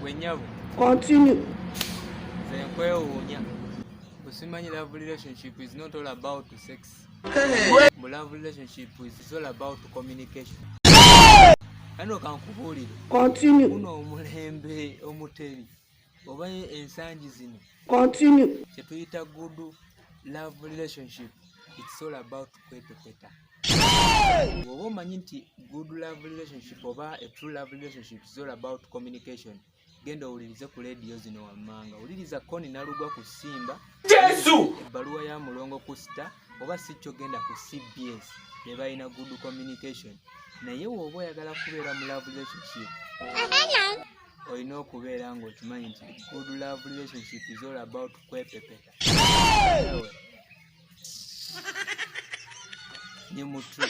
Gwe nnyabo. Continue. Nze nkwewuunya. Busimanyi love relationship is not all about sex. Mu love relationship is all about communication. Kano kankubuulire. Continue. Guno omulembe omutebi oba ensangi zino. Continue. Kye tuyita good love relationship, it's all about kwepepeta. Bw'oba omanyi nti good love relationship oba a true love relationship is all about communication, genda owulirize ku leediyo zino wammanga. Wuliriza Koni Nalugwa ku Simba, Yesu, Ebbaluwa ya Mulongo ku Star, oba si kyo genda ku CBS, be balina good communication. Naye bw'oba oyagala kubeera mu love relationship, olina okubeera ng'okimanyi nti good love relationship is all about kwepepeta. Ewe. Ni mutu.